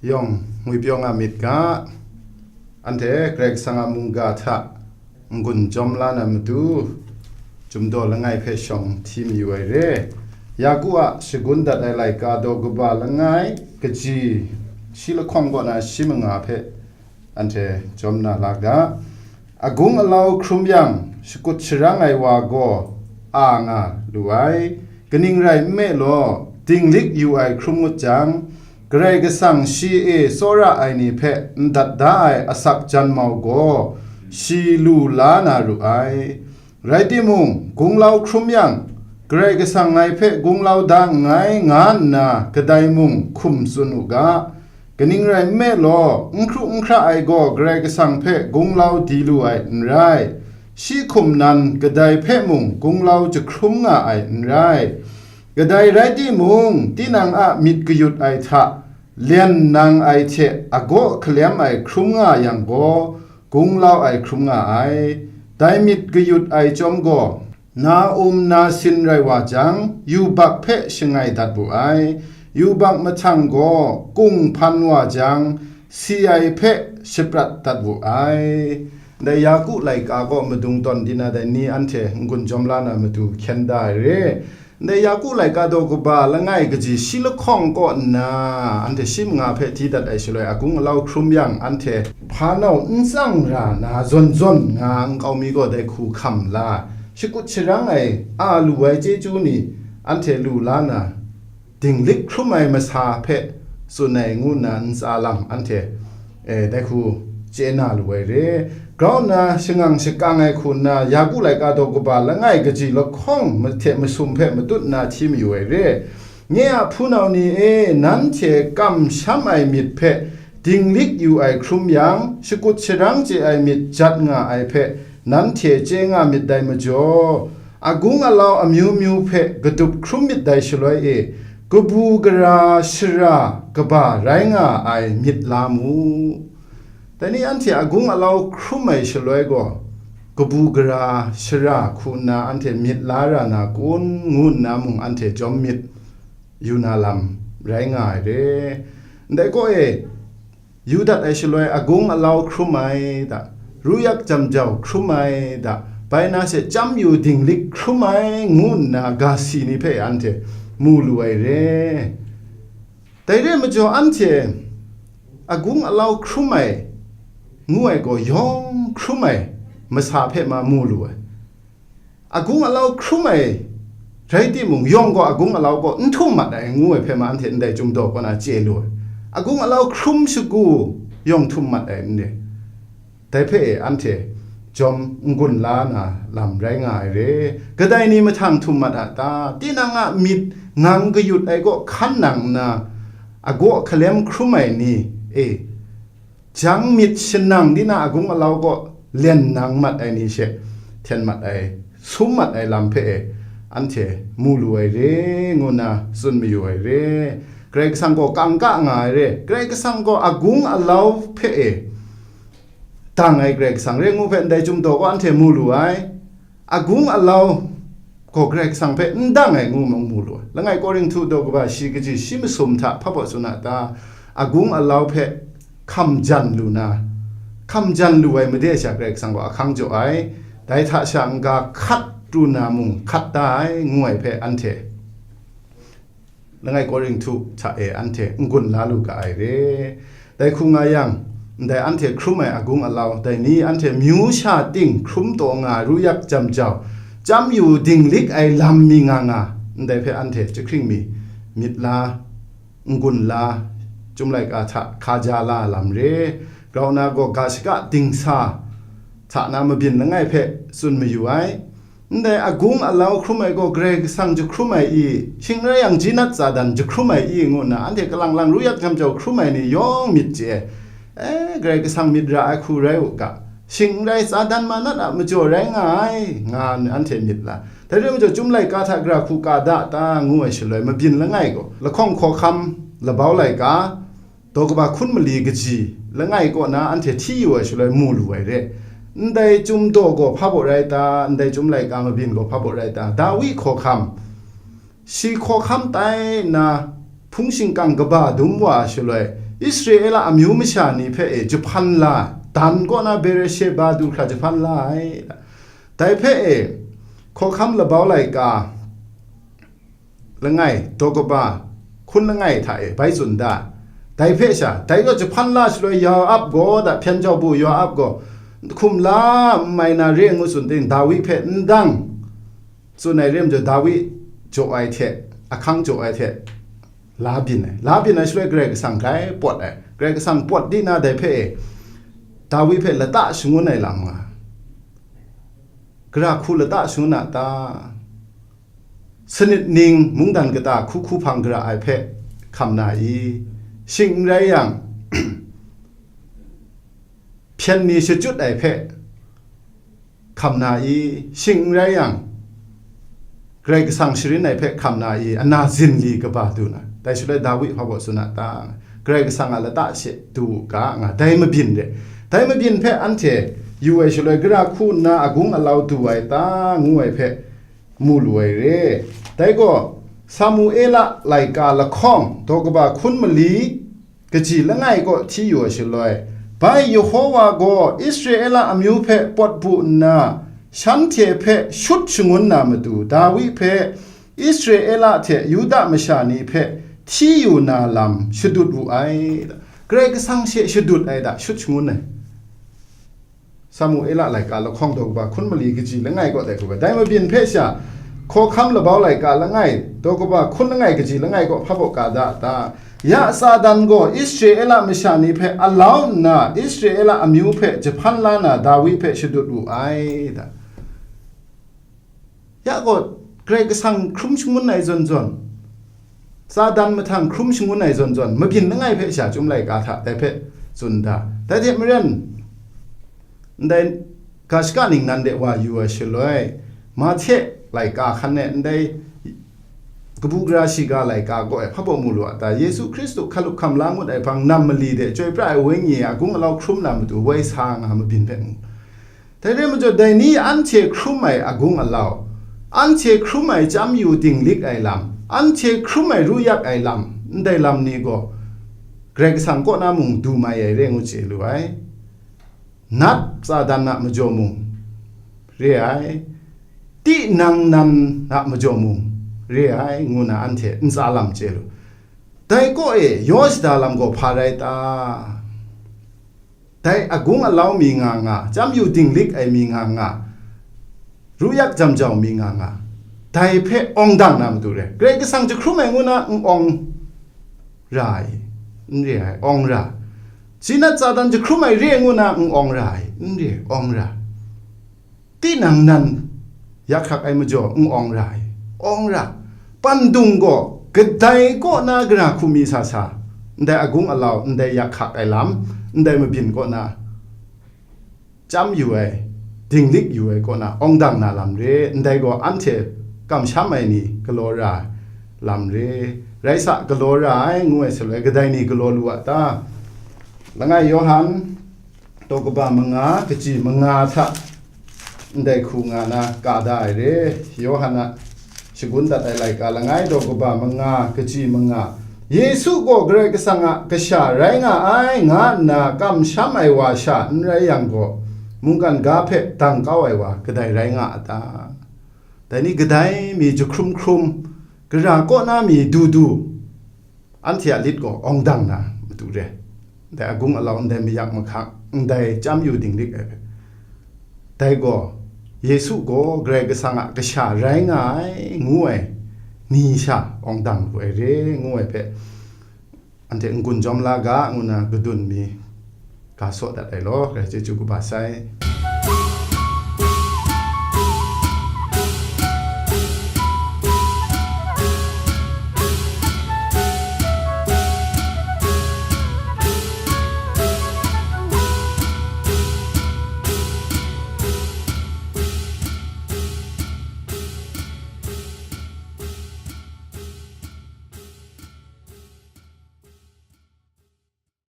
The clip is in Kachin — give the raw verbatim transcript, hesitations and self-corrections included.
yawng ngwipyaw nga myit ga, anhte Karai Kasang a mungga hta n-gun jawm la na matu, Chyum daw langai hpe shawng hti mayu ai re. Yaku a shagun dat ai laika daw kaba langai kaji shi lahkawng kaw na shi manga hpe anhte jawm na la ga. Agung alau hkrum yang, shakut sharang ai wa gaw a nga lu ai. Kaning rai nme law, dinglik yu ai hkrum ngut jang, Karai Kasang shi e tsawra ai ni hpe n dat da ai asak jan mau gaw, shi lu la na ru ai. Rai timung, gunglau hkrum yang, Karai Kasang ngai hpe gunglau da nngai, nga nna kadai mung hkum tsun u ga. Kaning rai nme law, n hkru n hkra ai gaw Karai Kasang hpe gunglau di lu ai n rai. Shi hkum nan kadai hpe mung gunglau jahkrum nga ai n rai. Kadai rai timung, tinang a myit kayut ai hta, lyen nang ai hte agaw hkalem ai hkrum nga yang gaw, gunglau ai hkrum nga ai. Dai myit kayut ai chyawm gaw, na um na sin rai wa jang, yubak hpe shangai dat wu ai. Yubak mahtang gaw, kung hpan wa jang, si ai hpe shaprat dat wu ai. Ndai Yaku laika gaw madung tawn di na dai ni anhte n-gun jawm la na matu hkyen da ai re. Ndai Yaku laika daw kaba langai kaji shi lahkawng kaw nna, anhte shi manga hpe hti dat ai shaloi, agung alau hkrum yang, anhte hpa nau n tsang ra na zawn zawn nga nkau mi gaw dai hku hkam la, shakut sharang ai, a lu ai chyeju ni, anhte lu la na, dinglik hkrum ai masa hpe tsun ai ngu nna ntsa lam anhte, e, dai hku chye na lu ai re. Grau nna shangang shakang ai hku nna, Yaku laika daw kaba langai kaji lahkawng hte masum hpe matut nna hti mayu ai re. Nye a hpunau ni e, nanhte kamsham ai myit hpe dinglik yu ai hkrum yang, shakut sharang chye ai myit jat nga ai hpe nanhte chye nga myit dai majaw, agung alau amyu myu hpe kadup hkrum myit dai shaloi e, kabu gara shara kaba rai nga ai myit la mu. Dai ni anhte agung alau hkrum ai shaloi gaw, kabu gara shara hku nna anhte myit la ra na kun, ngu nna mung anhte jawm myit yu na lam rai nga ai re. Ndai kaw e, yu dat ai shaloi agung alau hkrum ai da, ruyak jam jau hkrum ai da, bai na she chyam yu dinglik hkrum ai, ngu nna ga si ni hpe anhte mu lu ai re. Dai re ai majaw, anhte agung alau hkrum ai ngu ai gaw, yawng hkrum ai masa hpe ma mu lu ai. Agung alau hkrum ai rai timung, yawng gaw agung alau gaw n htum mat ai ngu ai hpe ma anhte ndai Chyum daw kaw na chye lu ai. Agung alau hkrum shagu yawng htum mat ai n re. Dai hpe e anhte jawm n-gun la na lam rai nga ai re. Kadai ni mahtang htum mat a ta? Tinang a myit ngang kayut ai kaw hkan nang nna, agaw hkalem hkrum ai ni e, jang myit shanang di na agung alau kaw lyen nang mat ai ni she hten mat ai, sum mat ai lam hpe e, anhte mu lu ai re, ngu nna tsun mayu ai re. Karai Kasang gaw kangka nga ai re. Karai Kasang gaw agung alau hpe e, dang ai Karai Kasang re ngu hpe ndai Chyum daw kaw anhte mu lu ai. Agung alau gaw Karai Kasang hpe n dang ai ngu mung mu lu ai. Langai Korinhtu daw kaba shi kaji shi masum hta hpa baw tsun a ta? Agung alau hpe hkam jan lu na, hkam jan lu ai made sha Karai Kasang gaw ahkang jaw ai. Dai hta sha n-ga hkat pru na mung hkat da ai, ngu ai hpe anhte Langai Korinhtu hta e anhte n-gun la lu ga ai re. Dai hku nga yang, ndai anhte hkrum ai agung alau, dai ni anhte myu sha ting hkrum taw nga, ruyak jam jau, chyam yu dinglik ai lam mi nga nga, ndai hpe anhte jahkring mi myit la, n-gun la, Chyum laika hta hka ja la lam re. Grau na gaw ga shaka dingsa hta na mabyin langai hpe tsun mayu ai. Ndai agung alau hkrum ai gaw Karai Kasang jahkrum ai i, shing rai yang, jinat tsadan jahkrum ai i, ngu nna anhte kalang lang ruyak jam jau hkrum ai ni yawng myit chye ai. E, Karai Kasang myit ra ai hku rai u ga, shing rai tsadan manat a majaw rai nga ai, nga nna anhte myit la. Dai re majaw, Chyum laika hta gara hku ka da ta, ngu ai shaloi, mabyin langai gaw, lahkawng hkawhkam, labau laika, daw kaba hkun mali kaji langai kaw na anhte hti yu ai shaloi mu lu ai re. Ndai Chyum daw gaw hpa baw rai ta? Ndai Chyum laika mabyin gaw hpa baw rai ta? Dawi hkawhkam, shi hkawhkam tai nna hpung shingkang kaba dum wa ai shaloi, Israela amyu masha ni hpe e jahpan la, dan kaw na Beresheba du hkra jahpan la ai. Dai hpe e, hkawhkam labau laika langai, daw kaba hkun langai hta e bai tsun da. Dai hpe sha, dai gaw jahpan la shaloi Yoab gaw, da hpyen jau bu Yoab gaw, hkum la n mai na re ngu tsun ting, Dawi hpe n dang tsun ai re majaw, Dawi jaw ai hte, ahkang jaw ai hte, la byin ai. La byin ai shaloi Karai Kasang grai pawt ai. Karai Kasang pawt di na dai hpe e, Dawi hpe lata shangun ai lam nga, gara hku lata shangun a ta? Sanit ning mungdan kata hku hku hpang gara ai hpe hkam na i? Shing n rai yang, hpyen ni shachyut ai hpe hkam na i? Shing n rai yang, Karai Kasang sharin ai hpe hkam na i? Ana zinli kaba du na, dai shaloi Dawi hpa baw tsun a ta? Karai Kasang a lata she du u ga, nga, dai mabyin re. Dai mabyin hpe anhte yu ai shaloi, gara hku nna agung alau du ai ta, ngu ai hpe mu lu ai re. Dai gaw, Samuela laika lahkawng, daw kaba hkun mali, kaji langai kaw hti yu ai shaloi, bai Yehowa gaw Israela amyu hpe pawt bu nna, shanhte hpe shut shangun na matu, Dawi hpe Israela hte Yuda masha ni hpe hti yu na lam shadut wu ai. Karai Kasang she shadut ai da, shut shangun ai. Samuela laika lahkawng daw kaba hkun mali kaji langai kaw dai hku ga, dai mabyin hpe sha, hkawhkam labau laika langai, daw kaba hkun langai kaji langai kaw hpa baw ka da ta? Ya Satan gaw Israela masha ni hpe alau nna, Israela amyu hpe jahpan la na Dawi hpe shadut wu ai da. Ya gaw, Karai Kasang hkrum shangun ai zawn zawn, Satan mahtang hkrum shangun ai zawn zawn, mabyin langai hpe sha Chyum laika hta dai hpe tsun da. Dai hte maren, ndai ga shaka ningnan de wa yu ai shaloi, Mahte laika hkan e ndai kabu gara shiga laika kaw e hpa baw mu lu a ta? Yesu Hkristu hkalup hkam la ngut ai hpang, nam mali de Chyoi pra ai Wenyi e agung alau hkrum na matu woi sa nga mabyin hpe mu. Dai re majaw, dai ni anhte hkrum ai agung alau, anhte hkrum ai chyam yu dinglik ai lam, anhte hkrum ai ru yak ai lam, ndai lam ni gaw Karai Kasang kaw na mung du mai ai re ngu chye lu ai. Nat Satan a majaw mung re ai, tinang nan a majaw mung re ai, ngu na anhte ntsa lam chye lu. Dai kaw e yaw shada lam gaw hpa rai ta? Dai agung alau mi nga nga, chyam yu dinglik ai mi nga nga, ru yak jam jau mi nga nga, dai hpe awng dang na matu re. Karai Kasang jahkrum ai ngu na n awng ra ai, n re ai, awng ra. Sinat Satan jahkrum ai re ngu na n awng ra ai, n re ai, awng ra. Tinang nan yak hkak ai majaw n awng ra ai, awng ra. Pandung gaw kadai kaw na gara hku mi sa sa, ndai agung alau, ndai yak hkak ai lam, ndai mabyin kaw na chyam yu ai, dinglik yu ai kaw na awng dang na lam re, ndai gaw anhte kamsham ai ni galaw ra ai lam re. Rai sa, galaw ra ai ngu ai shaloi, kadai ni galaw lu a ta? Langai Yawhan, daw kaba manga, kaji manga hta ndai hku nga na ka da ai re. Yawhan a shagun dat ai laika langai, daw kaba manga, kaji manga, Yesu gaw Karai Kasang a Kasha rai nga ai, nga nna kamsham ai wa sha n rai yang gaw, mungkan ga hpe dang kau ai wa kadai rai nga a ta? Dai ni kadai mi jahkrum hkrum, gara kaw na mi du du, anhte a lit gaw awng dang na matu re. Ndai agung alau, ndai mayak mahkak, ndai chyam yu dinglik ai hpe, dai gaw Yesu gaw Karai Kasang a Kasha rai nga ai, ngu ai ni sha awng dang lu ai re, ngu ai hpe, anhte n-gun jawm la ga, ngu na kadun mi ga saw dat ai law, Karai chyeju kaba sai.